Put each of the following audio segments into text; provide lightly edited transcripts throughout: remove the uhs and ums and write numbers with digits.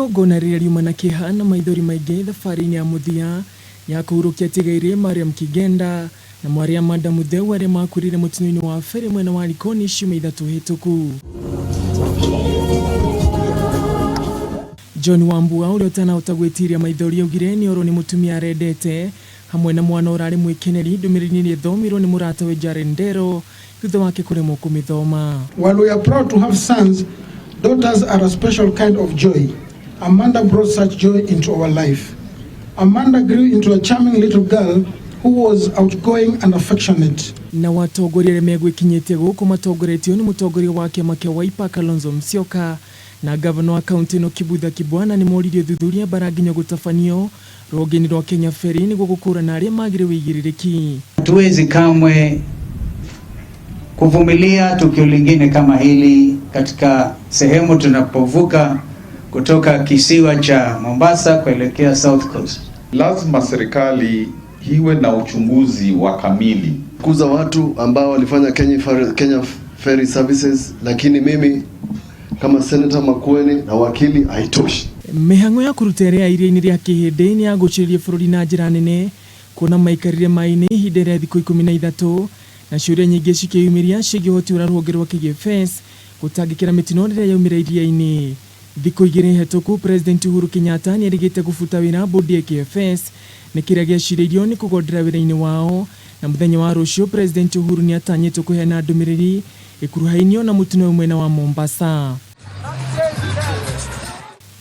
Igongona rĩrĩa riuma na kĩeha na maithori maingĩ thabarĩ-inĩ ya mũthia ya kũhurũkia tiga-irĩ Mariam Kigenda na mwarĩ Amanda Mutheu arĩa makuĩrĩire mũtino-inĩ wa ferry mwena wa Likoni ciumia ithatũ hĩtũku. John Wambua ũrĩa ũtanahota gwĩtiria maithori augire nĩorwo nĩ mũtumia arendete hamwe na mwana ũrarĩ mwĩkeneri ndũmĩrĩri-inĩ ĩrĩa ĩthomirwo nĩ mũratawe Jaren Ndero thutha wake kũremwo kũmĩthoma. While we are proud to have sons, daughters are a special kind of joy. Amanda brought such joy into our life. Amanda grew into a charming little girl who was outgoing and affectionate. Na watongoria arĩa megwĩkinyĩtie gũkũ matongoretio nĩ mũtongoria wa kĩama kĩa Wiper Kalonzo Musyoka na gavana wa kaunti ĩno Kibutha Kibwana nĩ moririe ũthuthuria mbara nginya gũtabanio rũhonge-inĩ rwa Kenya Ferry nĩguo gũkũrana arĩa magire wĩigĩrĩrĩki. Hatuwezi kamwe kuvumilia tukio lingine kama hili katika sehemu tunapovuka kutoka kisiwa cha Mombasa kuelekea South Coast. Lazima serikali iwe na uchunguzi wa kamili kuza watu ambao walifanya Kenya Ferry Services, lakini mimi kama Senator Makueni na wakili haitoshi. Mĩhang'o ya kũruta ĩrĩa iria-inĩ rĩa Kĩhĩndĩ nĩ yagucĩrĩirie bũrũri na njĩra nene kuona maikarire maĩ-inĩ ihinda rĩa thikũ 13 na ciũria nyingĩ cikĩyumĩria ciĩgiĩ ũhoti ũrĩa rũhonge rwa KFS gũtangĩkĩra mĩtino rĩrĩa yaumĩra iria-inĩ. Thikũ igĩrĩ hetũku President Uhuru Kenyatta nĩerĩgĩte gũbuta wĩra bodi ya KFS nĩ kĩrĩa gĩecirĩirio nĩ kũgondera wĩra-inĩ wao na mũthenya wa rũciũ President Uhuru nĩatanyĩtwo kũheana ndũmĩrĩri ĩkuruhainio na mũtino ũyũ mwena wa Mombasa.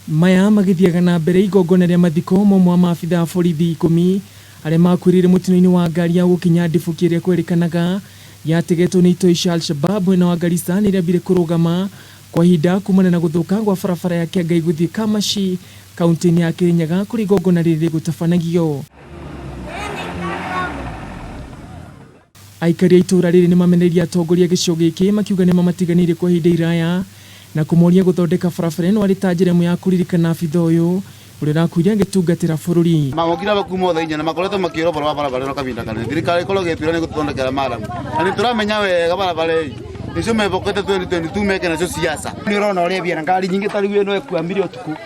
Maya magĩthiaga na mbere igongona rĩa mathiko momwe wa maabitha a borithi 10 arĩa makuĩrĩire mũtino-inĩ wa ngari ya gũkinya ndibũki ĩrĩa kwerĩkanaga yategetwo nĩ itoi cia Al-Shabab mwena wa Garissa nĩrĩambire kũrũgama kwa ihinda kumana na gũthũka gwa barabara ya Kĩangai gũthiĩ Kamachi kaunti-inĩ ya Kirinyaga kũrĩa igongona rĩrĩ rĩgũtabanagio. Aikari a itũũra rĩrĩ nĩmamenereirie atongoria a gĩcigo gĩkĩ makiuga nĩmamatiganĩirie kwa ihinda iraya na kũmoria gũthondeka barabara ĩno arĩ ta njĩra ĩmwe ya kũririkana abitha ũyũ ũrĩa ũrakuire agĩtungatĩra bũrũri. Magokire aba kuma thaa 4 na makoretwo makĩũra ũhoro wa barabara ĩno kahinda kanene. Thirikari ĩkorwo ĩgĩtwĩra nĩ ĩgũtũthondekera maramu na nĩ tũramenya wega barabara ĩĩ nĩcio mebokete 2022 meke nacio siasa. Nĩ ũrona ũrĩa biara ngari nyingĩ ta rĩu ĩno ĩkwamire ũtukũ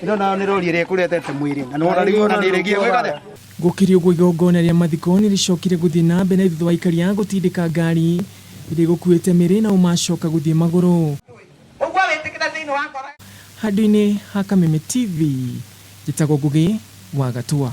ĩno nayo nĩ rori ĩrĩa ĩkũretete mwĩrĩ na nĩwona rĩu ona nĩ ĩrĩgie gwĩka atĩa. Gũkĩrĩ ũguo igongona rĩa mathiko nĩ rĩcokire gũthiĩ na mbere thutha wa aikari a gũtindĩka ngari ĩrĩa ĩgũkuĩte mĩrĩ nao macoka gũthiĩ magũrũ. Handũ-inĩ ha Kameme TV, njĩtagwo Ngũgĩ wa Gatua.